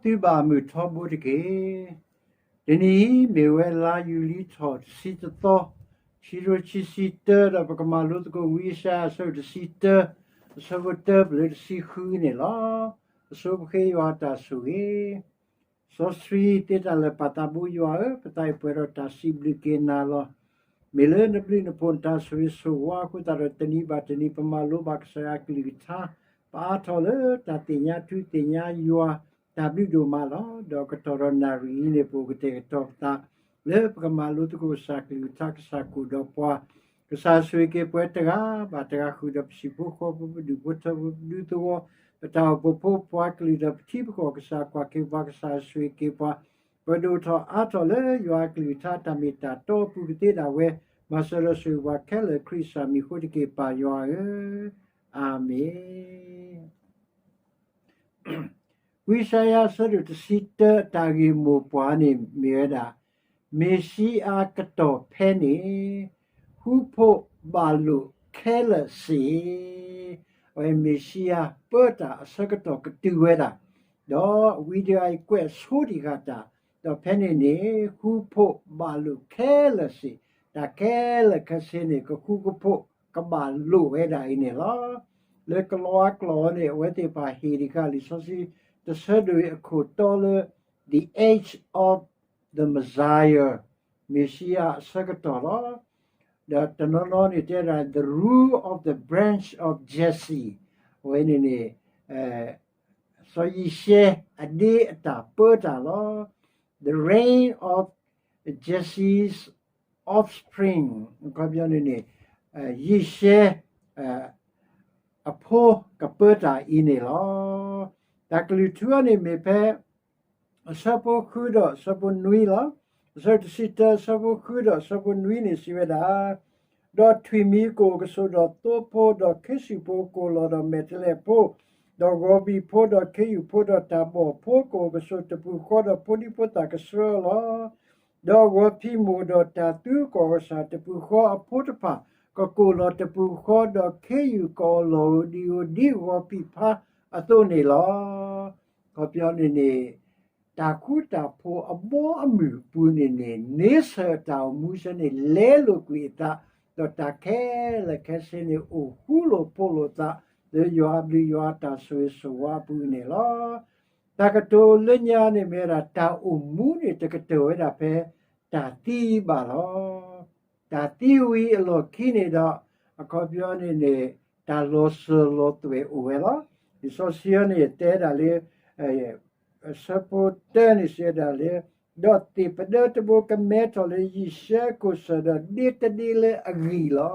သုဘၣ်မုာ်ထီဘိတက့ၢ်. တနံၤအံၤမ့ၢ်ဝဲလါယူၤလံထီၣ်တဆံတသီ, ခံကထိခံဆံတၢ, ဒီးပကမၤလိသကိးဝံယၡါယၤအဆၢဒိၣ်တဆံတၢ, အဆၢဖိတၢပလၢတဆံဃုန့ၣ်လီၤ. အဆိပဃ့ယွၤအတၢ်ဆိၣ်ဂ့ၤ စီဆှံသ့တၢ်လၢာ် ပၢ်သးဘိယွၤဧၢ, ပသးအံၤပှဲၤဒီးတၢ်စံးဘျုးက့ၤနၤလီၤ. မ့ၢ်လၢနဘျုးနဖှိၣ်နတၢ်ဆိၣ်ဂ့ၤဆိၣ်ဝါအဃိသတးဒီး တနံၤဘၣ်တနံၤ ပမၤလိဘၣ်ကစၢ်ယွၤကလုၢ်ကထါ, ပအါထီၣ်လၢတၢ်သ့ၣ်ညါထူသ့ၣ်ညါယွၤ တၢ်ဘျုးဒိၣ်မးလီၤ. ဒီးကတီၢ်ဒီးနၣ်ရံၣ်အံၤန့ၣ် ပအိၣ်ကတဲာ်ကတီၤပသး လၢပကမၤလိသကိးကစၢ်ကလုၢ်ကထါ ကစၢ်ကအိၣ်ဒီးပှၤ, ကစၢ်ဆိၣ်ဂ့ၤက့ၤပှၤတဂၤဘၣ်တဂၤ ဃုာ်ဒီးပဟံၣ်ဖိဃီဖိ ပဒူၣ်ဖိထၢဖိ ပဒူသဝီ, ပတၢ်အိၣ်ဖှိၣ်ဖိ ပှၤကလုာ်ဒီးပထံပကီၢ် ကစၢ်ကွၢ်က့ၤပှၤ ကစၢ်ဆိၣ်ဂ့ၤက့ၤပှၤ, ပဒိၣ်ထီၣ်အါထီၣ်လၢယွၤအကလုၢ်ကထါတၢ်မ့ၢ်တၢ်တီအပူၤကသ့ဒၣ်ဝဲ, မၤစၢၤဒီးဆိၣ်ဂ့ၤပှၤခဲလၢာ် ခရံာ်ကစၢ်မံၤအဃိတက့ၢ် ပၢ်ယွၤဧၢ, အၤမ့ၣ်. ဝံယၡါယၤအဆၢဒိၣ်တဆံတၢ တၢ်ဂ့ၢ်မိၢ်ပှၢ်န့ၣ်မ့ၢ်ဝဲဒၣ်, မ့ၤၡံအၤကတီၢ်ဖဲန့ၣ် ဃူဖိးဘၣ်လိာ်ခဲလၢာ်စ့ၢ်. အဝဲမ့ၤၡံအၤပၢတၢ်အဆၢကတီၢ်ကတုၤဝဲဒၣ်, ဒီးဝံတဂၤအံၤကွဲးဆိတံၢ်ဃာ်တၢ်, ဒီးဖဲန့ၣ်န့ၣ် ဃူဖိးဘၣ်လိာ်ခဲလၢာ်စ့ၢ်, တၢ်ခဲလၢာ်ခဲဆ့န့ၣ် ကဃူကဖိးကဘၣ်လိာ်ဝဲဒၣ်အံၤန့ၣ်လီၤ. လၢကလံးအကျိာ်န့ၣ် အဝဲသ့ၣ်တဖၣ်ဟ့ၣ်တံၢ်ဃာ်လံာ်စီဆှံ တဆၢဒိၣ်အံၤအခိၣ်တီလၢ the age of the Messiah, မ့ၤၡံအၤအဆၢကတီၢ်လီၤ. ဒီးတနီၤနီၤန့ၣ်တဲဒၣ် the rule of the branch of Jesse, အဝဲန့ၣ်န့ၣ် စီၤယံၡဲအဒ့အတၢ်ပၢတၢ်လီၤ. The reign of Jesse's offspring, အခီပညီန့ၣ်န့ၣ် ယံၡဲ အဖိကပၢတၢ်အံၤန့ၣ်လီၤ. တၢ်ကလုၢ်ထူအံၤန့ၣ်မ့ၢ်ဖဲ အဆၢဖိဃုဒီးအဆၢဖိနွံလီၤ. အဆၢတဆံတၢ အဆၢဖိဃုဒီးအဆၢဖိနွံန့ၣ်စံးဝဲဒၣ်, ဒီးထွံၣ်မံၤကအိၣ်ကဆိးဒီးသိဖိ, ဒီးခ့စူၣ်ဖိကအိၣ်လီၤဒီးမဲာ်တဲးလဲးဖိ, ဒီးဂီၤဘံၣ်ဖိ, ဒီးခ့ယုၢ်ဖိ, ဒီးတၢ်ဘီၣ်ဖိကအိၣ်ကဆိးတပူၤဃီ, ဒီးဖိဒံဖိသၣ်ကဆှၢအီၤလီၤ. ဒီးဂီၤဖံးမိၢ်ဒီးတၢ်သူကီၢ်ကစၢ်တပူၤဃီအဖိတဖၣ် ကကိၣ်လီၤတပူၤဃီ, ဒီးခ့ယုၢ်ကအိၣ်လီၤဧိၤဒံးဧိၤဒ်ဂီၤဖံးဖါအသိးန့ၣ်လီၤ. အခီပညီန့ၣ်န့ၣ် တၢ်ဃူတၢ်ဖိးအဘီအမုၢ်အပူၤန့ၣ်န့ၣ် န့ဆၢၣ်အတၢ်အိၣ်မူဆၢန့ၣ် လဲလိာ်ကွံာ်အသး, ဒီးတၢ်ခဲလၢာ်ခဲဆ့န့ၣ် အိၣ်ဃူလိာ်ဖိးလိာ်သး လၢယွၤအဘျုးယွၤအတၢ်ဆိၣ်ဂ့ၤဆိၣ်ဝါအပူၤန့ၣ်လီၤ. တၢ်ကတိၤလၢညါန့ၣ်မ့ၢ်ဝဲဒၣ် တၢ်အိၣ်မူန့ၣ် တကတၢၢ်ဝဲဒၣ်ဖဲ တၢ်သံဘၣ်လီၤ. တၢ်သံဝံၤအလီၢ်ခံန့ၣ်ဒီး အခီပညီန့ၣ်န့ၣ် တၢ်လီၤစၢၤလီၤသွဲၣ်အိၣ်ဝဲလီၤ. လံာ်စီဆှံန့ၣ်တဲဒၣ်လၢ အဆၢဖိတၢန့ၣ်စံးဝဲဒၣ်လၢ ဒီးသ့ၣ်ပဒၢတဘိကမဲထီၣ်လၢယံၡဲခိၣ်ဆၢၣ်ဒီး ဒ့တဒ့လၢအဂံၢ်လီၤ.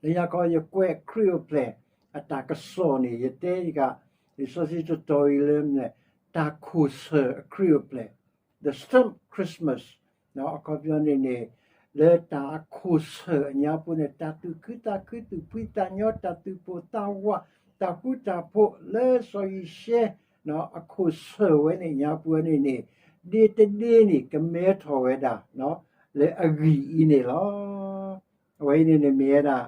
လၢညါခီယကွဲးခရံာ်အိၣ်ဖျဲၣ်အတၢ်ကစီၣ်န့ၣ် ယတဲယက လံာ်စီဆှံတတီၤအံၤလၢ တၢ်ခိၣ်ဆၢၣ်အခရံာ်အိၣ်ဖျဲၣ် the stamp Christmas, အခီပညီန့ၣ်န့ၣ် လၢတၢ်အခိၣ်ဆၢၣ်အညါပူၤန့ၣ် တၢ်သူၣ်ခုသးခု သူၣ်ဖှံသးညီ တၢ်သူၣ်ပိၢ်သးဝး တၢ်ဃူတၢ်ဖိးလၢစီၤယံၡဲ အခိၣ်ဆၢၣ်ဝဲန့ၣ်ညါပူၤန့ၣ်န့ၣ် ဒ့တဒ့န့ၣ် ကမဲထီၣ်ဝဲဒၣ် လၢအဂံၢ်အံၤန့ၣ်လီၤ. အဝဲအံၤန့ၣ်န့ၣ်မ့ၢ်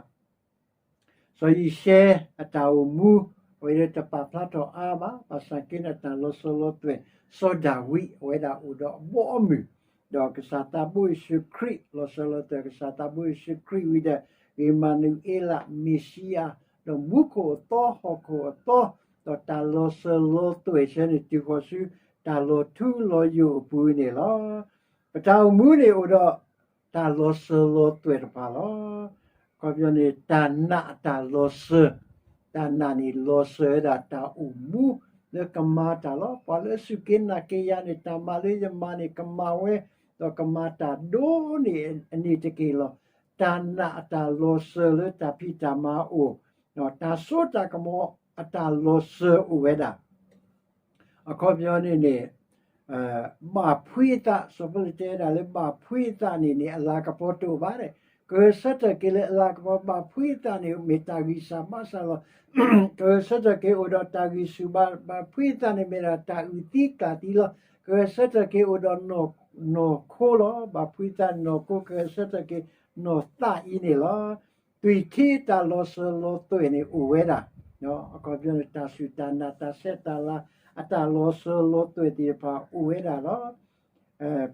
ဝဲဒၣ် စီၤယံၡဲအတၢ်အိၣ်မူ အဝဲဒၣ်တပာ်ဖျါထီၣ်အါဘၣ်, ဘၣ်ဆၣ်က့န့ၣ် အတၢ်လီၤစၢၤလီၤသွဲၣ် စီၤဒၤဝံး အဝဲဒၣ်အိၣ်ဒီးအဘီအမုၢ်, ဒီးကစၢ်သးဘိယ့ၣ်ၡူးခရံာ် လီၤစၢၤလီၤသွဲၣ် ကစၢ်သးဘိယ့ၣ်ၡူးခရံာ်ဝံၤဒီး အ့မၤနူၤအ့လး မ့ၤၡံအၤ, ဒီးမူခိၣ်အသီ ဟီၣ်ခိၣ်အသီ, ဒီးတၢ်လီၤစၢၤလီၤသွဲၣ်ဆၢန့ၣ် တုၤဃီၤဆူ တၢ်လီၤထူလီၤယိာ်အပူၤန့ၣ်လီၤ. ပတၢ်အိၣ်မူန့ၣ်အိၣ်ဒီး တၢ်လီၤစၢၤလီၤသွဲၣ်တဖၣ်လီၤ. အခီပညီန့ၣ် တၢ်နာ်အတၢ်လီၤစၢၤ, တၢ်နာ်န့ၣ်လီၤစၢၤဝဲဒၣ်တၢ်အိၣ်မူလၢကမၤတၢ်လီၤ. ပှၤလၢအစူၢ်က့ၤနာ်က့ၤယၤန့ၣ် တၢ်မၤလၢယမၤန့ၣ် ကမၤဝဲ, ဒီးကမၤတၢ်ဒိၣ်န့ၢ်အန့ၣ်တက့ၢ်လီၤ. တၢ်နာ်အတၢ်လီၤစၢၤလၢတၢ်ဖံးတၢ်မၤအအိၣ်, တၢ်စိတၢ်ကမီၤအတၢ်လီၤစၢၤအိၣ်ဝဲဒၣ် အခီပညီန့ၣ်န့ၣ် ဘၣ်ဖှံအသး, စီၤပီလူးတဲဝဲဒၣ်လၢ ဘၣ်ဖှံအသးန့ၣ်န့ၣ် အလၤကပီၤတအိၣ်ဘၣ်. ကဂဲၤဆၢထၢၣ်က့ၤလၢအလၤကပီၤ ဘၣ်ဖှံအသးန့ၣ် မ့ၢ်တၢ်ဂံၢ်စၢ်ဘါစၢ်လီၤ. ကဂဲၤဆၢထၢၣ်က့ၤအိၣ်ဒီးတၢ်ဂံၢ်ဆူၣ်ဘါ, ဘၣ်ဖှံအသးန့ၣ်မ့ၢ်ဒၣ်တၢ်အုၣ်သံကျၣ်သံလီၤ. ကဂဲၤဆၢထၢၣ်က့ၤအိၣ်ဒီးနီၢ်ခိလီၤ. ဘၣ်ဖှံအသးန့ၣ်နီၢ်ခိ, ကဂဲၤဆၢထၢၣ်က့ၤနီၢ်သးအံၤန့ၣ်လီၤ. သွံၣ်ထံအတၢ်လီၤစၢၤလီၤသွဲၣ်န့ၣ်အိၣ်ဝဲဒၣ်, အခီပညီန့ၣ် တၢ်စူၢ်တၢ်နာ် တၢ်ဆဲးတၢ်လၤ အတၢ်လီၤစၢၤလီၤသွဲၣ်သ့ၣ်တဖၣ်အိၣ်ဝဲဒၣ်လီၤ.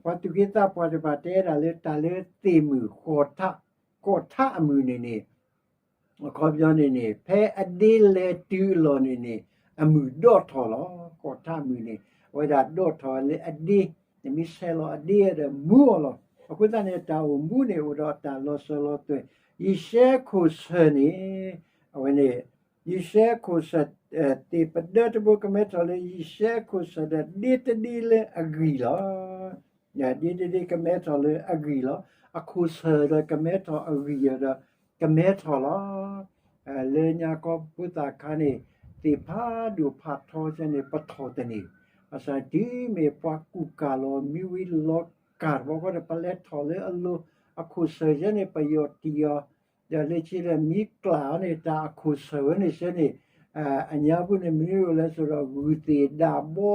ပှၤသူၣ်က့သးပှၢ်တဖၣ်တဲဒၣ်လၢတၢ်လၢသ့ၣ်မုၢ်ဃီထး, ဃီထးအမုၢ်န့ၣ်န့ၣ် အခီပညီန့ၣ်န့ၣ် ဖဲအဒ့လဲၤတုၤအလီၢ်န့ၣ်န့ၣ် အမုၢ်ဒိၣ်ထီၣ်လီၤ. ဃီထးအမုၢ်န့ၣ် အဝဲဒၣ်ဒိၣ်ထီၣ်လၢအဒ့, နမ့ၢ်ဆဲးလီၤအဒ့ဒီးမူအီၤလီၤ. အဃိသတးန့ၣ် တၢ်အိၣ်မူန့ၣ်အိၣ်ဒီးတၢ်လီၤစၢၤလီၤသွဲၣ်, ယံၤၡဲခိၣ်ဆၢၣ်န့ၣ် အဝဲန့ၣ် ယံၤၡဲခိၣ်ဆၢၣ် သ့ၣ်ပဒၢတဘိကမဲထီၣ်လၢယံၤၡဲခိၣ်ဆၢၣ်ဒီးဒ့တဒ့လၢအဂံၢ်လီၤ. ဒ့တဒ့ကမဲထီၣ်လၢအဂံၢ်လီၤ. အခိၣ်ဆၢၣ်ဒီးကမဲထီၣ်အဂံၢ်ဒီး ကမဲထီၣ်လီၤ. လၢညါကီၢ်ဖိသၣ်ခါန့ၣ် သ့ၣ်ဖးဒိၣ်ဖးထီကဲန့ၣ် ပထီၣ်တန့ၢ်, ဘၣ်ဆၣ်တုၤမ့ၢ်ပှၤကူၣ်ကၢ်လီၤ မံဝံၤလီၤကၢ်တဘျီဃီဒီး ပလဲၤထီၣ်လၢအလိၤ အခိၣ်ဆၢၣ်ယဲန့ၣ် ပယီၤတံၢ်အီၤ, ဒီးလၢခံဒီးမံကျၢ်အီၤန့ၣ် တၢ်အခိၣ်ဆၢၣ်ဝဲန့ၣ်ယဲန့ၣ် အညါပူၤန့ၣ် မနုၤအိၣ်လဲၣ်ဆိဒီး ဂုၢ်သ့ၣ်ဒၣ်ဘီ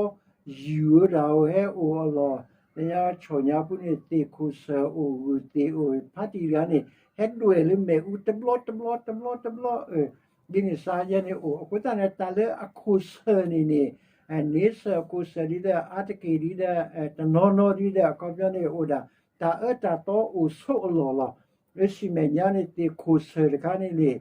ယူၤဝဲဒၣ်အိၣ်ဟဲအိၣ်အလီၢ်, လၢညါဆီၣ်ညါပူၤန့ၣ် သ့ၣ်ခိၣ်ဆၢၣ်အိၣ် ဂုၢ်သ့ၣ်အိၣ် ဖါတံၢ်တဂၤန့ၣ် ဟဲဒွဲၣ်လၢမ့ၣ်အူတဘျီတဘျီတဘျီတဘျီ ဒ်န့ၣ်စါယဲန့ၣ်အိၣ်. အဃိသတးန့ၣ် တၢ်လၢအခိၣ်ဆၢၣ်န့ၣ်န့ၣ် န့ဆၢၣ်အခိၣ်ဆၢၣ်ဒ်ဒီး အါတက့ၢ်ဒ်ဒီး တနီၤနီၤဒ်ဒီး အခီပညီန့ၣ်အိၣ်ဒၣ် တၢ်အၢတၢ်သီအိၣ်ဆိးအလီၢ်လီၤ. လၢဆံမဲာ်ညါန့ၣ် သ့ၣ်ခိၣ်ဆၢၣ်တခါန့ၣ်န့ၣ်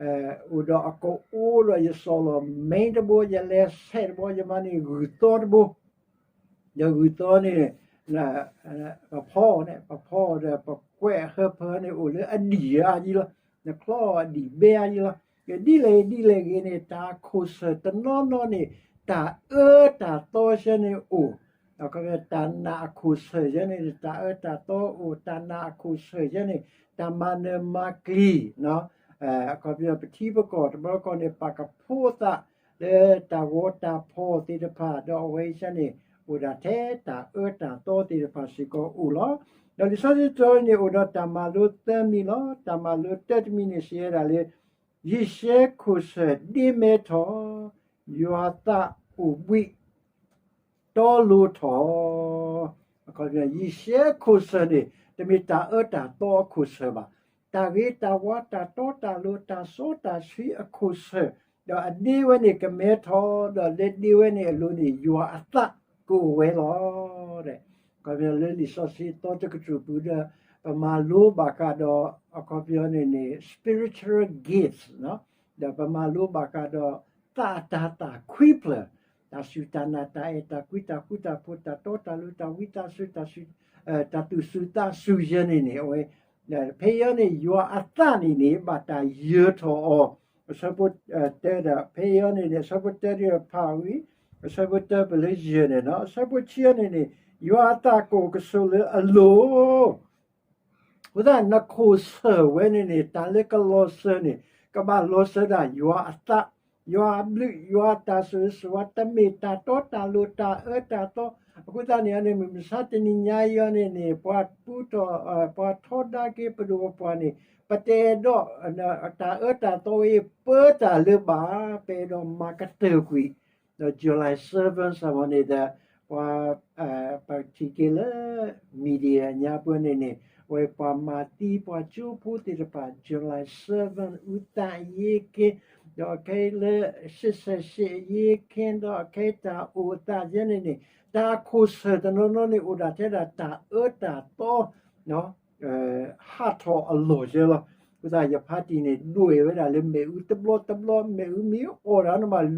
အိၣ်ဒီးအကအိၣ်ဒီး ယစိာ်လီၤ မ့ၣ်တဘိ ယလဲၤဆဲးတဘိ ယမၤန့ၣ်ဂုၢ်သီတဘိ ဒီးဂုၢ်သီန့ၣ် ပဖီန့ၣ် ပဖီဒီးပကွဲးအဟၢဖၢန့ၣ် အိၣ်လၢအဒံၣ်အါယံလီၤ. နချီအဒံၣ်ဘဲအါယံလီၤ. ဒ်လဲၣ်ဒ်လဲၣ်ဂ့ၤန့ၣ် တၢ်အခိၣ်ဆၢၣ်တနီၤနီၤန့ၣ် တၢ်အၢတၢ်သီယဲန့ၣ်အိၣ်, တၢ်နာ်အခိၣ်ဆၢၣ်ယဲန့ၣ် တၢ်အၢတၢ်သီအိၣ်, တၢ်နာ်အခိၣ်ဆၢၣ်ယဲန့ၣ် တၢ်မၤနၢၤမၤကျံၤ အခီပညီ ပထံပကီၢ်တဘျီကီၢ်န့ၣ် ပာ်ကဖိအသး လၢတၢ်ဂီၤတၢ်ဖီၣ်သ့ၣ်တဖၣ် ဒီးအဝဲအံၤန့ၣ် အိၣ်ဒၣ်ထဲတၢ်အၢတၢ်သီသ့ၣ်တဖၣ်စ့ၢ်ကီးအိၣ်လီၤ. ဒီးလံာ်စီဆှံတဆၢန့ၣ် အိၣ်ဒီးတၢ်မၤလိသၢမံၤလီၤ. တၢ်မၤလိတၢ်တမံၤန့ၣ်စံးဝဲဒၣ်လၢ ယံၤၡဲခိၣ်ဆၢၣ်ဒ့မဲထီၣ်, ယွၤသးအိၣ်ဘှံး တီလိၤထီၣ်, ယံၤၡဲခိၣ်ဆၢၣ်န့ၣ် တမ့ၢ်တၢ်အၢတၢ်သီအခိၣ်ဆၢၣ်ဘၣ်. တၢ်ဂ့ၤတၢ်ဝါ တၢ်တီတၢ်လိၤ တၢ်စီတၢ်ဆှံအခိၣ်ဆၢၣ်, ဒီးအဒ့ဝဲန့ၣ်ကမဲထီၣ်, ဒီးလၢဒ့ဝဲန့ၣ်အလိၤန့ၣ် ယွၤအသးကအိၣ်ဝဲလီၤ. အခီပညီလၢလံာ်စီဆှံသီတကတြူၢ်ပူၤဒီး ပမၤလိဘၣ်ဃးဒီး အခီပညီန့ၣ်န့ၣ် spiritual gifts ဒီးပမၤလိဘၣ်ဃးဒီး သးအတၤသၣ်ခွံဖျၢၣ်, တၢ်စူၢ်တၢ်နာ် တၢ်အဲၣ်တၢ်ကွံ တၢ်ဃူတၢ်ဖိး တၢ်တီတၢ်လိၤ တၢ်ဝံသးစူၤ တၢ်စူၢ် တၢ်သူၣ်စူၤသးစူၤယဲန့ၣ်န့ၣ် အဝဲ ဖဲအံၤန့ၣ် ယွၤအသးန့ၣ်န့ၣ် ဘၣ်တၢ်ယၢၤထီၣ်အီၤ, အဆၢဖိတၢဒီး ဖဲအံၤန့ၣ်န့ၣ် အဆၢဖိတၢဒီးဖးဝံၤ အဆၢဖိတၢပလၢယဲၢ်န့ၣ် အဆၢဖိခံန့ၣ်န့ၣ် ယွၤအသးကအိၣ်ကဆိးလၢအလိၤ အဃိသတး နခိၣ်ဆၢၣ်ဝဲန့ၣ်န့ၣ် တၢ်လၢကလီၤစၢၤန့ၣ် ကဘၣ်လီၤစၢၤဒၣ်ယွၤအသး, ယွၤအဘျုး ယွၤအတၢ်ဆိၣ်ဂ့ၤဆိၣ်ဝါ တမ့ၢ်တၢ်တီတၢ်လိၤ တၢ်အၢတၢ်သီ, အဃိသတးန့ၣ်န့ၣ် မုၢ်မဆါတနံၤညါအံၤန့ၣ်န့ၣ် ပှၤပူထီၣ် ပှၤထီဒါက့ၤပဒိၣ်ပပှၢ်န့ၣ် ပတအဲၣ်ဒိး တၢ်အၢတၢ်သီဝဲအံၤ ပၢတၢ်လၢၤဘၣ်, ပအဲၣ်ဒိးမၤကတၢၢ်ကွံာ် ဒီး July seven စ့ၢ်ကီးန့ၣ်ဒီး ပှၤ ပထံၣ်က့ၤလၢ media ညါပှဲၤန့ၣ်န့ၣ် အဝဲပှၤမၤသံပှၤကၠိဖိသ့ၣ်တဖၣ် July seven အူသၣ်အယ့က့ ဒီးအခဲအံၤလၢ ရှစ်ဆယ့်ရှစ် အယ့က့ ဒီးအခဲအံၤတၢ်အိၣ်အသးယဲန့ၣ်န့ၣ် တၢ်အခိၣ်ဆၢၣ်တနီၤနီၤန့ၣ် အိၣ်ဒၣ်ထဲဒၣ်တၢ်အၢတၢ်သီ ဟးထီၣ်အလီၢ်ယဲလီၤ. အဃိသတး ယဖါတံၢ်န့ၣ် ဒွဲၣ်ဝဲဒၣ်လၢမ့ၣ်အူတဘျီတဘျီ မ့ၣ်အူမ့ၢ်အီၣ်ဒီးန့ၣ်မး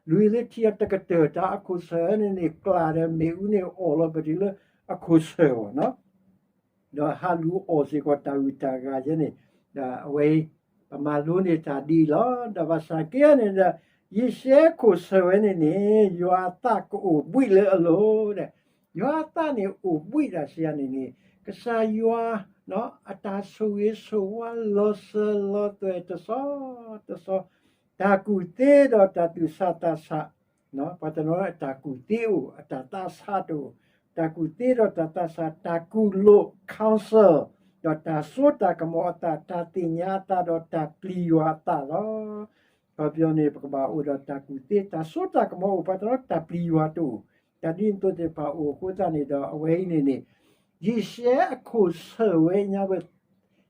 လွံၢ်လၢထံအီၤတကတၢၢ် တၢ်အခိၣ်ဆၢၣ်န့ၣ်န့ၣ် ကျၢ်ဒီးမ့ၣ်အူန့ၣ်အီၣ်လီၤပတုၤလၢအခိၣ်ဆၢၣ်အီၤ ဒီးဟးလူၤအီၣ်စ့ၢ်ကီးတၢ်ဂုၤတၢ်ဂၤယဲန့ၣ် ဒီးအဝဲအံၤ ပမၤလိန့ၢ်တၢ်ဒ်အံၤလီၤ. ဒီးဘၣ်ဆၣ်က့န့ၣ်ဒီး ယံၤၡဲခိၣ်ဆၢၣ်ဝဲန့ၣ်န့ၣ် ယွၤအသးကအိၣ်ဘှံးလၢအလိၤဒီး ယွၤအသးန့ၣ်အိၣ်ဘှံးတၢ်စံးယၤန့ၣ်န့ၣ် ကစၢ်ယွၤ အတၢ်ဆိၣ်ဂ့ၤဆိၣ်ဝါလီၤစၢၤလီၤသွဲၣ်တဆီတဆီ တၢ်ကူၣ်သ့ဒီးတၢ်သူၣ်ဆးသးဆး ပှၤတနီၤအတၢ်ကူၣ်သ့အိၣ် အတၢ်သးဆးတအိၣ်, တၢ်ကူၣ်သ့ဒီးတၢ်သးဆး တၢ်ကူၣ်လိာ် counsel ဒီးတၢ်စိတၢ်ကမီၤအသး တၢ်သ့ၣ်ညါအသးဒီးတၢ်ပျံၤယွၤအသးလီၤ. အခီပညီန့ၣ် ပကဘၣ်အိၣ်ဒီးတၢ်ကူၣ်သ့ တၢ်စိတၢ်ကမီၤအိၣ် ပှၤတနီၤတၢ်ပျံၤယွၤတအိၣ်, တၢ်ဒ်န့ၣ်အသိးသ့ၣ်တဖၣ်အိၣ်အဃိသတးန့ၣ်ဒီး အဝဲအံၤန့ၣ်န့ၣ် ယံၤၡဲအခိၣ်ဆၢၣ်ဝဲညါဝဲ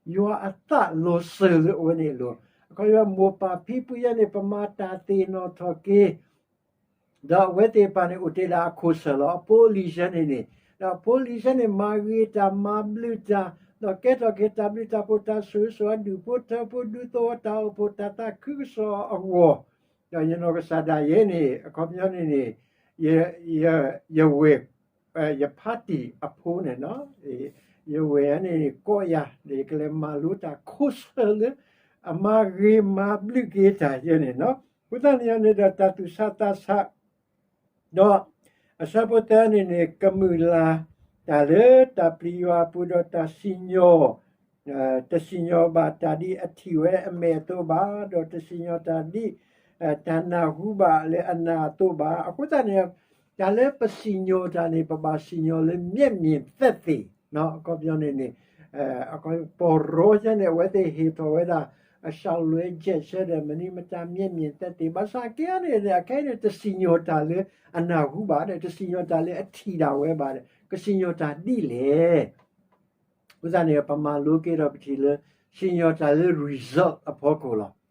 ယွၤအသးလီၤစၢၤလၢအဝဲန့ၣ်အလိၤ, အခီပညီမိၢ်ပၢ်ဖံဖုယဲန့ၣ် ပမၤတၢ်သ့ၣ်နီၣ်ထီၣ်က့ၤ ဒီးအဝဲသ့ၣ်တဖၣ်န့ၣ်အိၣ်တ့ၢ်ဒၣ်အခိၣ်ဆၢၣ်လီၤ. အဖိအလံၤဆၢန့ၣ်န့ၣ်, ဒီးအဖိအလံၤဆၢန့ၣ် မၤဂ့ၤတၢ်မၤဘျုးတၢ်, ဒီးကဲထီၣ်က့ၤတၢ်ဘျုးတၢ်ဖှိၣ်တၢ်ဆိၣ်ဂ့ၤဆိၣ်ဝါ ဒူၣ်ဖိထၢဖိ ဒူသဝီတၢ်အိၣ်ဖှိၣ်တၢ်သးခုကစီၣ်အဂီၢ်, ဒီးယနီၢ်ကစၢ်ဒၣ်ယဲန့ၣ် အခီပညီန့ၣ်န့ၣ် ယ ယ ယဝဲၢ် ယဖါတံၢ်အဖိန့ၣ်နီၤ, ယဝဲၢ်န့ၣ်န့ၣ် ကိးယၤ ဒီးယကလဲၤမၤလိတၢ်ခိၣ်ဆၢၣ်လၢ အမၤဂ့ၤမၤဘျုးက့ၤတၢ်ယဲန့ၣ်နီၤ. အဃိသတးန့ၣ်န့ၣ်ဒီး တၢ်သူၣ်ဆးသးဆး ဒီးအဆၢဖိသၢန့ၣ်န့ၣ် ကမုာ်လၤတၢ်လၢတၢ်ပျံၤယွၤအပူၤ ဒီးတၢ်စံၣ်ညီၣ် တစံၣ်ညီၣ်ဘၣ်တၢ်ဒ်အထံၣ်ဝဲအမဲာ်အသိးဘၣ်, ဒီးတစံၣ်ညီၣ်တၢ်ဒ် တၢ်နၢ်ဟူဘၣ်လၢအနၢ်အသိးဘၣ်. အဃိသတးန့ၣ် တၢ်လၢပစံၣ်ညီၣ်တၢ်န့ၣ် ပဘၣ်စံၣ်ညီၣ်လၢ မျက်မြင်သက်သေ အခီပညီန့ၣ်န့ၣ် ပီၢ်ရီဆၢန့ၣ် အဝဲသ့ၣ်ဟ့ၣ်ထီၣ်ဝဲဒၣ် အလျှောက်လွှဲချက်ဆၢဒီး မနုၤမတၤ မျက်မြင်သက်သေ ဘၣ်ဆၣ်က့န့ၣ် အခဲအံၤန့ၣ် တစံၣ်ညီၣ်တၢ်လၢအနၢ်ဟူဘၣ်ဒီး တစံၣ်ညီၣ်တၢ်လၢအထံၣ်ဒၣ်ဝဲဘၣ်ဒီး ကစံၣ်ညီၣ်တၢ်ဒ်လဲၣ်. အဃိသတးန့ၣ် ပမၤလိက့ၤဒီးပထံၣ်လၢ စံၣ်ညီၣ်တၢ်လၢ result အဖီခိၣ်လီၤ.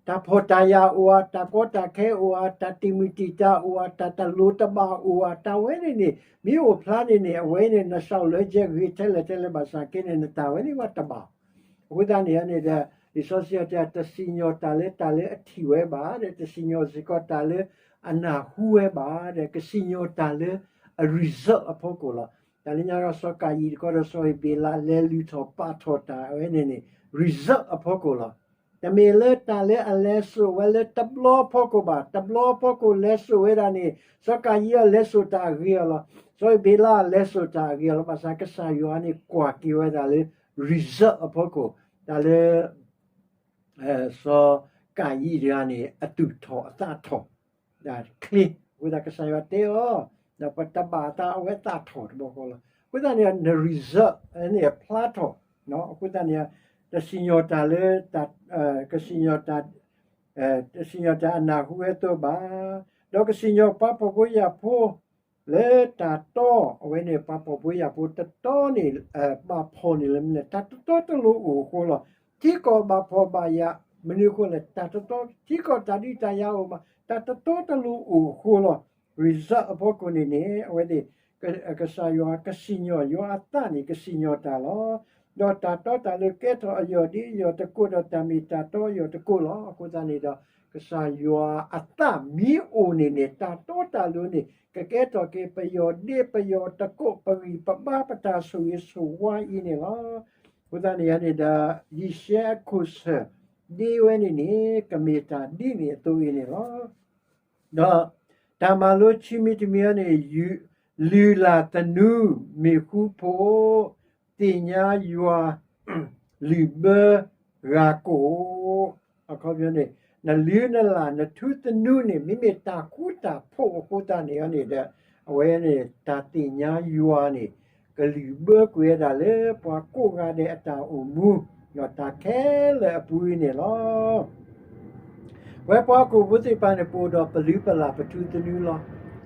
တၢ်ဖှီၣ်တၢ်ယာ်အိၣ်ဧါ, တၢ်ကီတၢ်ခဲအိၣ်ဧါ, တၢ်တံာ်မုၢ်တံာ်တာ်အိၣ်ဧါ, တၢ်တလိၤတဘၣ်အိၣ်ဧါ, တၢ်ဝဲန့ၣ်န့ၣ် မ့ၢ်အိၣ်ဖျါန့ၣ်န့ၣ် အဝဲန့ၣ် နလျှောက်လွှဲချက်ဂ့ၤထဲလဲၣ်ထဲလဲၣ် ဘၣ်ဆၣ်က့န့ၣ် နတၢ်ဝဲန့ၣ်ဝဲတဘၣ်. အဃိသတးန့ၣ်န့ၣ်ဒီး လံာ်စီဆှံတဲ တစံၣ်ညီၣ်တၢ်လၢတၢ်လၢအထံၣ်ဝဲဘၣ်ဒီး တစံၣ်ညီၣ်စ့ၢ်ကီးတၢ်လၢအနၢ်ဟူဝဲဘၣ်ဒီး ကစံၣ်ညီၣ်တၢ်လၢအ result အဖီခိၣ်လီၤ. တၢ်လၢညါစီၤကၤယံၣ်တခီဒီး စီၤဧ့ၤဘ့းလး လဲၤလုၢ်ထီၣ်ပာ်ထီၣ်တၢ်ဝဲန့ၣ်န့ၣ် result အဖီခိၣ်လီၤ. တမ့ၢ်လၢတၢ်လၢအလဲၤစိာ်ဝဲလၢတဘျီအဖီခိၣ်ဘၣ်. တဘျီအဖီခိၣ်လဲၤစိာ်ဝဲဒၣ်န့ၣ် စီၤကၤယံၣ်အီၤလဲၤစိာ်တၢ်အဂ့ၤအီၤလီၤ. စီၤဧ့ၤဘ့းလးအီၤလဲၤစိာ်တၢ်အဂ့ၤအီၤလီၤ. ဘၣ်ဆၣ်ကစၢ်ယွၤန့ၣ် ကွၢ်က့ၤဝဲဒၣ်လၢ result အဖီခိၣ်, တၢ်လၢ စီၤကၤယံၣ်တဂၤန့ၣ် အသူၣ်ထီၣ်အသးထီၣ် တၢ်ချ့, အဃိသတးကစၢ်ယွၤတဲအီၤ, ဒီးပတဘၣ်အသး အဝဲသးထီၣ်တဘျီဃီလီၤ. အဃိသတးန့ၣ် န result န့ၣ်အဖျါထီၣ်, အဃိသတးန့ၣ် တစံၣ်ညီၣ်တၢ်လၢ ကစံၣ်ညီၣ်တၢ် တစံၣ်ညီၣ်တၢ်အနၢ်ဟူဝဲအသိးဘၣ်, ဒီးကစံၣ်ညီၣ်ပှၤဖှီၣ်ဖိယာ်ဖိ လၢတၢ်တီ, အဝဲန့ၣ် ပှၤဖှီၣ်ဖိယာ်ဖိတတီန့ၣ် ဘၣ်ဖှီၣ်န့ၣ်လၢမနုၤလဲၣ်, တၢ်တတီတလိၤအိၣ်အဃိလီၤ. ထံကီၢ်ဘၣ်ဖှီၣ်ဘၣ်ယာ် မနုၤအဃိလဲၣ်, တၢ်တတီ, ထံကီၢ်တၢ်ဒုးတၢ်ယၤအိၣ်ဘၣ်, တၢ်တတီတလိၤအိၣ်အဃိလီၤ. result အဖီခိၣ်န့ၣ်န့ၣ် အဝဲသ့ၣ် ကစၢ်ယွၤကစံၣ်ညီၣ်, ယွၤအသးန့ၣ် ကစံၣ်ညီၣ်တၢ်လီၤ. ဒီးတၢ်တီတၢ်လိၤကဲထီၣ်အယီၢ်ဒ်အယီၢ်တကိး ဒီးတၢ်မ့ၢ်တၢ်တီအယီၢ်တကိးလီၤ. အဃိသတးန့ၣ်ဒီး ကစၢ်ယွၤအသးမ့ၢ်အိၣ်န့ၣ်န့ၣ် တၢ်တီတၢ်လိၤန့ၣ် ကကဲထီၣ်က့ၤပယီၢ်ဒ့ပယီၢ်တကိး ပဂံၢ်ပဘါ ပတၢ်ဆိၣ်ဂ့ၤဆိၣ်ဝါအံၤန့ၣ်လီၤ. အဃိသတးန့ၣ်န့ၣ်ဒီး ယံၤၡဲအခိၣ်ဆၢၣ်ဒ့ဝဲန့ၣ်န့ၣ် ကမ့ၢ်တၢ်ဒ်န့ၣ်အသိးအံၤန့ၣ်လီၤ. ဒီးတၢ်မၤလိခံမံၤတမံၤအံၤန့ၣ် လုၢ်လၢ်သနူမ့ၣ်ဃူဖိး, သ့ၣ်ညါယွၤ လုၢ်ဘၢဂၤကိာ်, အခီပညီန့ၣ် နလုၢ်နလၢ်နထူသနူန့ၣ် မ့မ့ၢ်တၢ်ဃူတၢ်ဖိးအဃိသတးန့ၣ်န့ၣ်ဒီး အဝဲန့ၣ် တၢ်သ့ၣ်ညါယွၤန့ၣ် ကလုၢ်ဘၢကွံာ်ဝဲဒၣ်လၢပှၤကိးဂၤဒဲးအတၢ်အိၣ်မူ ဒီးတၢ်ခဲလၢာ်အပူၤအံၤန့ၣ်လီၤ. ပဝဲပှၤဟီၣ်ခိၣ်ဖိသ့ၣ်တဖၣ်န့ၣ် ပအိၣ်ဒီးပလုၢ်ပလၢ်ပထူသနူလီၤ.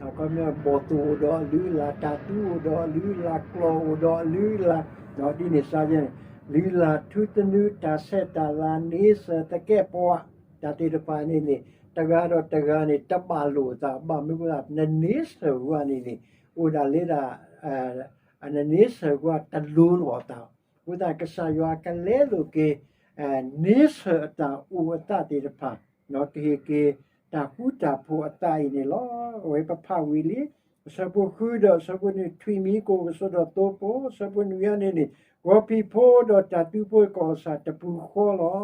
အခီပညီ ဘီၣ်သိၣ်အိၣ်ဒီးအလုၢ်အလၢ်, တၢ်သူအိၣ်ဒီးအလုၢ်အလၢ်, ကျီၢ်အိၣ်ဒီးအလုၢ်အလၢ်, ဒ်န့ၣ်စ့ၢ်ကီးန့ၣ် လုၢ်လၢ်ထူသနူ တၢ်ဆဲးတၢ်လၤ န့ဆၢၣ်သကဲးပဝး တၢ်သ့ၣ်တဖၣ်န့ၣ်န့ၣ် တဂၤဒီးတဂၤန့ၣ် တဘၣ်လိာ်အသး ဘၣ်မနုၤအဃိသတး နန့ဆၢၣ်ဝဲန့ၣ်န့ၣ် အိၣ်ဒၣ်လၢဒၣ် နန့ဆၢၣ်ဝဲတလိၤလိာ်အသး, အဃိသတး ကစၢ်ယွၤကလဲလိာ်က့ၤ န့ဆၢၣ်အတၢ်အိၣ်အသးသ့ၣ်တဖၣ် ကဟ့ၣ်က့ၤတၢ်ဃူတၢ်ဖိးအသးအံၤန့ၣ်လီၤ. အဝဲပဖးဝံၤလံ အဆၢဖိဃုဒီးအဆၢဖိနွံ ထွံၣ်မံၤကအိၣ်ကဆိးဒီးသိဖိ, အဆၢဖိနွံအံၤန့ၣ်န့ၣ် ဂီၤဖံးဖိဒီးတၢ်သူဖိကီၢ်ဆၣ်တပူၤဃီလီ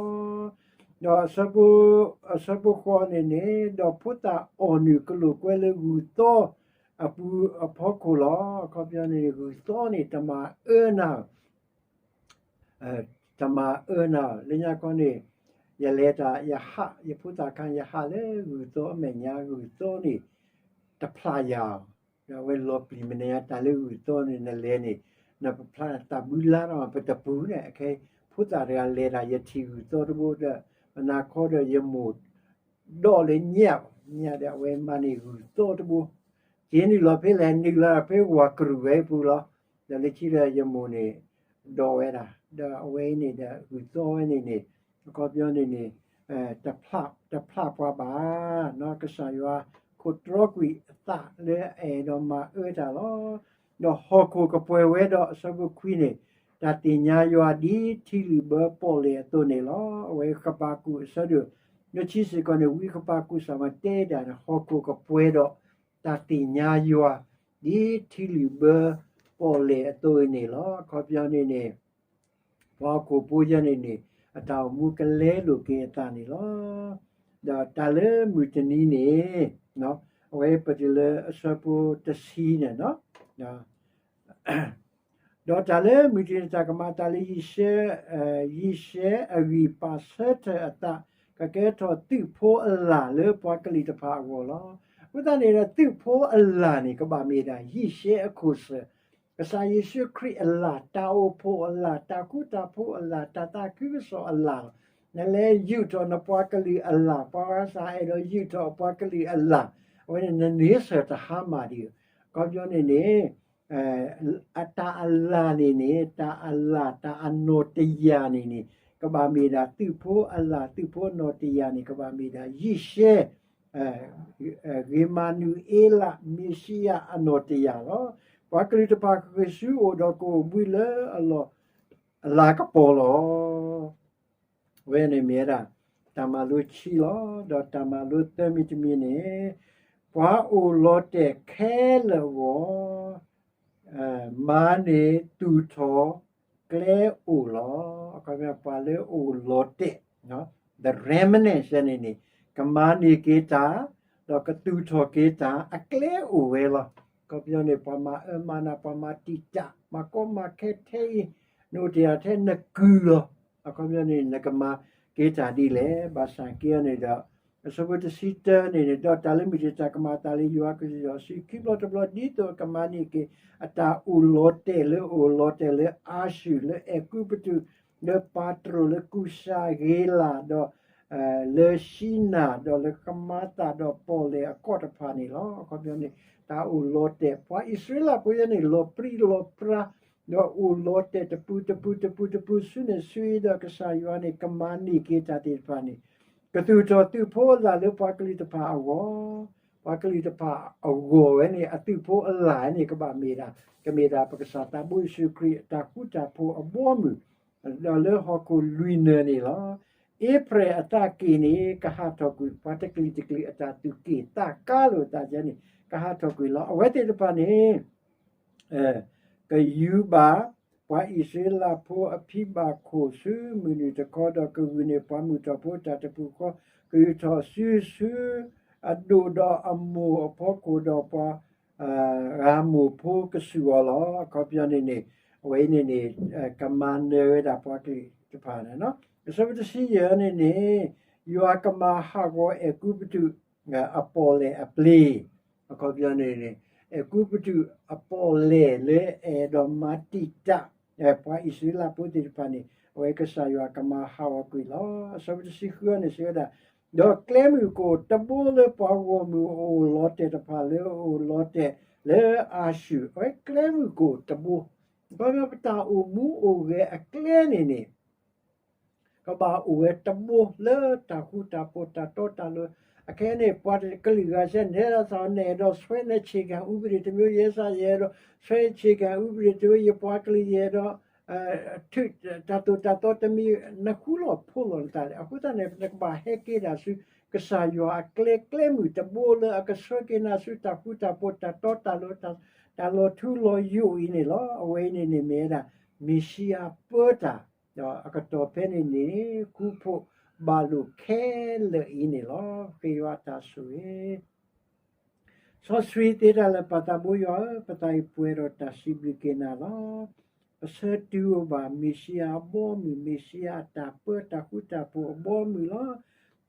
ၤ. ဒီးအဆၢဖိဃိးန့ၣ်န့ၣ် ဒီးဖိသၣ်အီၣ်နုၢ်ကလိာ်ကွဲလၢဂုၢ်သီအပူၤအဖီခိၣ်လီၤ. အခီပညီန့ၣ် ဂုၢ်သီန့ၣ် တမၤအၢနၤ တမၤအၢနၤ လၢညါခီန့ၣ် ယလဲၤတၢ် ယဟး ယဖိသၣ်ခါ ယဟးလၢဂုၢ်သီအမဲာ်ညါ ဂုၢ်သီန့ၣ် တဖျးယၤ, ဒီးအဝဲလီၤပျံၤမနုၤညါ တၢ်လၢဂုၢ်သီန့ၣ် နလဲၤန့ၣ် နပဖျါတၢ်ဘုလါဒီး ပတပူၤန့ၣ် အခဲ ဖိသၣ်တဂၤလဲၤတၢ် ယထံၣ်ဂုၢ်သီတဘိဒီး မနၤခီဒီးယမိၢ် ဒီးလၢညၣ် ညၣ်ဒီးအဝဲမၤန့ၢ်ဂုၢ်သီတဘိ က့ၤနုာ်လီၤဖဲလဲၣ် နုာ်လီၤဖဲဝၤကရူၢ်ဝဲအပူၤလီၤ. ဒီးလၢခံဒီးယမိၢ်န့ၣ် ဒီးဝဲဒၣ် ဒီးအဝဲအံၤန့ၣ်ဒီးဂုၢ်သီဝဲန့ၣ်န့ၣ် အခီပညီန့ၣ်န့ၣ် တဖျးပှၤဘၣ် ကစၢ်ယွၤ ခိးတြီကွံာ်အသးလၢအအဲၣ်ဒိးမၤအၢတၢ်လီၤ. ဒီးဟီၣ်ခိၣ်ကပှဲၤဝဲဒီး အဆၢဖိခွံန့ၣ်, တၢ်သ့ၣ်ညါယွၤဒ်ထံလုာ်ဘၢပီၣ်လဲၣ်အသိးန့ၣ်လီၤ. အဝဲဃဘးကူာ်အဆၢဒိၣ် ဒီးဆံးစ့ၢ်ကီးန့ၣ် ဝံဃဘးကူာ်စ့ၢ်ကီးတဲဒၣ်န့ၣ် ဟီၣ်ခိၣ်ကပှဲၤဒီး တၢ်သ့ၣ်ညါယွၤ ဒ်ထံလုာ်ဘၢပီၣ်လဲၣ်အသိးန့ၣ်လီၤ. အခီပညီန့ၣ်န့ၣ် ပှၤဟီၣ်ခိၣ်ဖိယဲန့ၣ်န့ၣ် အတၢ်အိၣ်မူကလဲလိာ်က့ၤအသးန့ၣ်လီၤ. ဒီးတၢ်လၢမုၢ်တနံၤန့ၣ်, အဝဲပတုၤလၢအဆၢဖိတဆံန့ၣ်, ဒီးတၢ်လၢမုၢ်တနံၤန့ၣ် တၢ်ကမၤအသးလၢယံၤရှဲ, ယံၤရှဲအဂံၢ်ပာ်ဆၢထၢၣ်အသး ကကဲထီၣ်သုးဖိအလၢ်လၢပှၤကလုာ်တဖၣ်အဂီၢ်လီၤ. အဃိသတးန့ၣ်ဒီး သုးဖိအလၢ်န့ၣ် ကဘၣ်မ့ၢ်ဒၣ်ယံၤရှဲအခိၣ်စၢၢ်, ကစၢ်ယ့ၣ်ၡူးခရံာ်အလၢ်, တၢ်အိၣ်ဖှိၣ်အလၢ်, တၢ်ဃူတၢ်ဖိးအလၢ်, တၢ်သးခုကစီၣ်အလၢ်လီၤ. နလဲၤယူာ်ထီၣ်နပှၤကလုာ်အလၢ်, ပှၤဂၤစ့ၢ်အဲၣ်ဒိးယူာ်ထီၣ်အပှၤကလုာ်အလၢ်, အဝဲန့ၣ်နန့ဆၢၣ်တဟါမၢ်ဒံးဧိၤ. အခီပညီန့ၣ်န့ၣ် အတၢ်အလၢ်န့ၣ်န့ၣ် တၢ်အလၢ်တၢ်အနီၣ်တယာ်န့ၣ်န့ၣ် ကဘၣ်မ့ၢ်ဒၣ်သုးဖိအလၢ်, သုးဖိအနီၣ်တယာ်န့ၣ် ကဘၣ်မ့ၢ်ဒၣ်ယံၤရှဲ, ဂ့ၤမၤနူၤအ့လး မ့ၤၡံယၤအနီၣ်တယာ်လီၤ. ပှၤကလုာ်တဖၣ်ကဃ့ၢ်ဆူအအိၣ်ဒီးကအိၣ်ဘှံးလၢအလီၢ်အလၤကပီၤလီၤ. အဝဲန့ၣ်မ့ၢ်ဝဲဒၣ် တၢ်မၤလိခံလီၤ. ဒီးတၢ်မၤလိသၢမံၤတမံၤန့ၣ်, ပှၤအိၣ်လီၤတဲာ်ခဲလၢာ်အဂီၢ် မၤန့ၢ်သူၣ်ထီၣ်ကျဲအိၣ်လီၤ. အခီပညီ ပှၤလၢအိၣ်လီၤတဲာ်, the remnant န့ၣ်န့ၣ် ကမၤန့ၢ်က့ၤတၢ်, ဒီးကသူၣ်ထီၣ်က့ၤတၢ် အကျဲအိၣ်ဝဲလီၤ. အခီပညီန့ၣ် ပှၤမၤအၢမၤနး ပှၤမၤတံာ်တာ် မၤကီမၤခဲထဲအံၤ, နအိၣ်တ့ၢ်ထဲနကုၢ်လီၤ. အခီပညီန့ၣ် နကမၤက့ၤတၢ်ဒ်လဲၣ်. ဘၣ်ဆၣ်က့န့ၣ်ဒီး အဆၢဖိတဆံတၢန့ၣ်န့ၣ်, ဒီးတၢ်လၢမုၢ်တနံၤ တၢ်ကမၤအသးလၢယွၤကစၢ်ယွၤစုခံဘျီတဘျီ ဒ်သိးအကမၤန့ၢ်က့ၤ အတၢ်အိၣ်လီၤတဲာ်လၢအိၣ်လီၤတဲာ်လၢအၤၡူၢ်, လၢအဲၤကူပတူး, လၢပၤတရူး, လၢကူၡၤဂ့ၤလး, ဒီး လၢၡံနၤ, ဒီးလၢကမၤသးဒီးပီၣ်လဲၣ်အကီၢ်တဖၣ်န့ၣ်လီၤ. အခီပညီန့ၣ် တၢ်အိၣ်လီၤတဲာ် ပှၤအံၣ်စရ့လးဖိယဲန့ၣ် လီၤပြံလီၤပြါ, ဒီးအိၣ်လီၤတဲာ်တပူၤတပူၤတပူၤတပူၤ ဆူန့ၣ်ဆူအံၤ ဒီးကစၢ်ယွၤန့ၣ် ကမၤန့ၢ်က့ၤတၢ်သ့ၣ်တဖၣ်န့ၣ် ကသူၣ်ထီၣ်သုးဖိအလၢ်လၢပှၤကလုာ်တဖၣ်အဂီၢ်, ပှၤကလုာ်တဖၣ်အဂီၢ်ဝဲန့ၣ် အသုးဖိအလၢ်န့ၣ် ကဘၣ်မ့ၢ်ဒၣ်, ကမ့ၢ်ဒၣ်ပကစၢ်သးဘိယ့ၣ်ၡူးခရံာ် တၢ်ဃူတၢ်ဖိးအဘီအမုၢ် ဒီးလၢဟီၣ်ခိၣ်လွံၢ်နၢၤန့ၣ်လီၤ. အ့ဖြဲၣ်အသးက့ၤန့ၣ် ကဟးထီၣ်ကွံာ်, ပှၤတကလုာ်တကလုာ်အတၢ်သူၣ်က့ၣ်သးကါလိာ်သးယဲန့ၣ် ကဟးထီၣ်ကွံာ်လီၤ. အဝဲသ့ၣ်တဖၣ်န့ၣ် ကယူၤဘၣ် ပှၤအံၣ်စရ့လးဖိအဖံဘၣ်ခိၣ်ဆူမုၢ်နုာ်တခီ ဒီးကဂုာ်န့ၢ်ပှၤမုၢ်ထီၣ်ဖိတၢ်တပူၤဃီ, ကယူၤထီၣ်စုဆူ အဒိၣ်ဒီးအမိၢ်အဖီခိၣ်ဒီးပှၤ ဂၤမိၢ်ဖိကစူၢ်အီၤလီၤ. အခီပညီန့ၣ်န့ၣ် အဝဲအံၤန့ၣ်န့ၣ် ကမၤနၢၤဝဲဒၣ်ပှၤကလုာ်တဖၣ်န့ၣ်လီၤ. အဆၢဖိတဆံယဲၢ်န့ၣ်န့ၣ် ယွၤကမၤဟးဂီၤအဲၤကူပတူး အပီၣ်လဲၣ်အပျ့ၤ, အခီပညီန့ၣ်န့ၣ် အဲၤကူပတူးအပီၣ်လဲၣ်လၢအအဲၣ်ဒိးမၤတံာ်တာ် ပှၤအံၣ်စရ့လးဖိသ့ၣ်တဖၣ်န့ၣ် အဝဲကစၢ်ယွၤကမၤဟးဂီၤကွံာ်လီၤ. အဆၢဖိတဆံဃုန့ၣ် စံးဝဲဒၣ်, ဒီးကျဲမုၢ်ကိၣ်တဘိလၢပှၤဂီၢ်မုၢ်အိၣ်လီၤတဲာ်တဖၣ်လၢအအိၣ်လီၤတဲာ်လၢအၤၡူၢ်, အဝဲကျဲမုၢ်ကိၣ်တဘိ, အခီပညီ ပတၢ်အိၣ်မူအိၣ်ဂဲၤအကျဲန့ၣ်န့ၣ် ကဘၣ်အိၣ်ဝဲတဘိလၢတၢ်ဃူတၢ်ဖိးတၢ်တီတၢ်လိၤ, အခဲအံၤန့ၣ် ပှၤကလုာ်ဂၤစဲန့ၣ် ဒ်သိးနအဲၣ်ဒိးဆွဲနဆ့ၣ်ကၤဥပဒေတမျိုး, ယဲစ့ၢ်ယအဲၣ်ဒိး ဆွဲဆ့ၣ်ကၤဥပဒေတမျိုး, ယပှၤကလုာ်ယအဲၣ်ဒိး ထုးတၢ်သိၣ်တၢ်သီတမံၤ, နဃူလီၤဖိးလီၤနသးလဲၣ်. အဃိသတးန့ၣ် နကဘၣ်ဟဲက့ၤဒၣ်ဆူ ကစၢ်ယွၤအကျဲ, ကျဲမုၢ်တဘိလၢအကဆှၢက့ၤနၤဆူတၢ်ဃူတၢ်ဖိးတၢ်တီတၢ်လိၤ, တၢ်လီၤထူလီၤယိာ်အံၤန့ၣ်လီၤ. အဝဲအံၤန့ၣ်န့ၣ်မ့ၢ်ဝဲဒၣ် မ့ၣ်ၡံအၤပၢတၢ်, ဒီးအကတီၢ်ဖဲန့ၣ်န့ၣ် ဃူဖိးဘၣ်လိာ်ခဲလၢာ်အံၤန့ၣ်လီၤ. ဃ့ယွၤတၢ်ဆိၣ်ဂ့ၤ စီဆှံသ့တၢ်လၢာ် ပၢ်သးဘိယွၤဧၢ, ပသးအံၤပှဲၤဒီးတၢ်စံးဘျုးက့ၤနၤလီၤ. ပဆၢတုၤအိၣ်ဘၣ် မ့ၣ်ၡံအၤအဘီအမုၢ်, မ့ၣ်ၡံအၤအတၢ်ပၢတၢ်ဃူတၢ်ဖိးအဘီအမုၢ်လီၤ.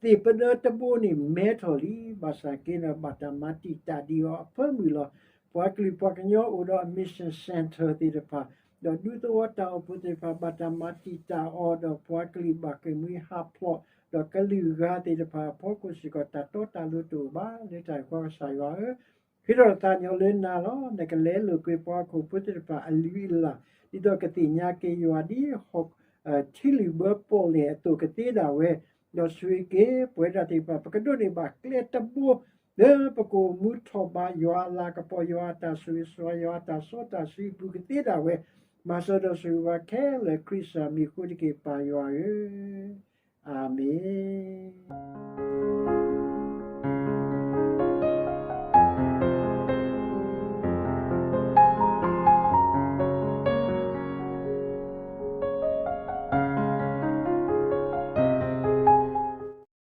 သ့ၣ်ပဒၢတဘိန့ၣ်မဲထီၣ်လံ, ဘၣ်ဆၣ်က့န့ၣ် ဘၣ်တၢ်မၤတံာ်တာ်ဒံးအီၤအဖၢမုၢ်လီၤ. ပှၤကလုာ်ပှၤကညီအိၣ်ဒီးအ mission center သ့ၣ်တဖၣ်, ဒီးဒူသဝီတၢ်အိၣ်ဖှိၣ်သ့ၣ်တဖၣ် ဘၣ်တၢ်မၤတံာ်တာ်အီၤ, ဒီးပှၤကလုာ်ဘၣ်ဃ့ၢ်မှံဟးဖျိး, ဒီးကလုာ်ဂၤသ့ၣ်တဖၣ်အဖီခိၣ်စ့ၢ်ကီး တၢ်တီတၢ်လိၤတအိၣ်ဘၣ်. လၢတၢ်အံၤ ပှၤကစၢ်ယွၤဧၢ, ဃ့ထီၣ်သးညီလၢနၤလီၤ. နကလဲလိာ်ကွံာ်ပှၤဟီၣ်ခိၣ်ဖိသ့ၣ်တဖၣ်အလုၢ်အလၢ်, ဒ်သိးကသ့ၣ်ညါက့ၤယွၤဒ် ထံလုၢ်ဘၢပီၣ်လဲၣ်အသိးကသ့ဒၣ်ဝဲ, ဒီးဆိၣ်ဂ့ၤက့ၤပဝဲဒၣ်သ့ၣ်တဖၣ် ပကဒိးန့ၢ်ဘၣ်ကျဲတဘိ လၢပကအိၣ်မူထီၣ်ဘးယွၤအလၤကပီၤ, ယွၤအတၢ်ဆိၣ်ဂ့ၤဆိၣ်ဝါ, ယွၤအတၢ်စီတၢ်ဆှံအပူၤကသ့ဒၣ်ဝဲ, မၤစၢၤဒီးဆိၣ်ဂ့ၤဘၣ်ခဲလၢာ်ခရံာ်စၢ်မံၤအဃိတက့ၢ်, ပၢ်ယွၤဧၢ, အၤမ့ၣ်.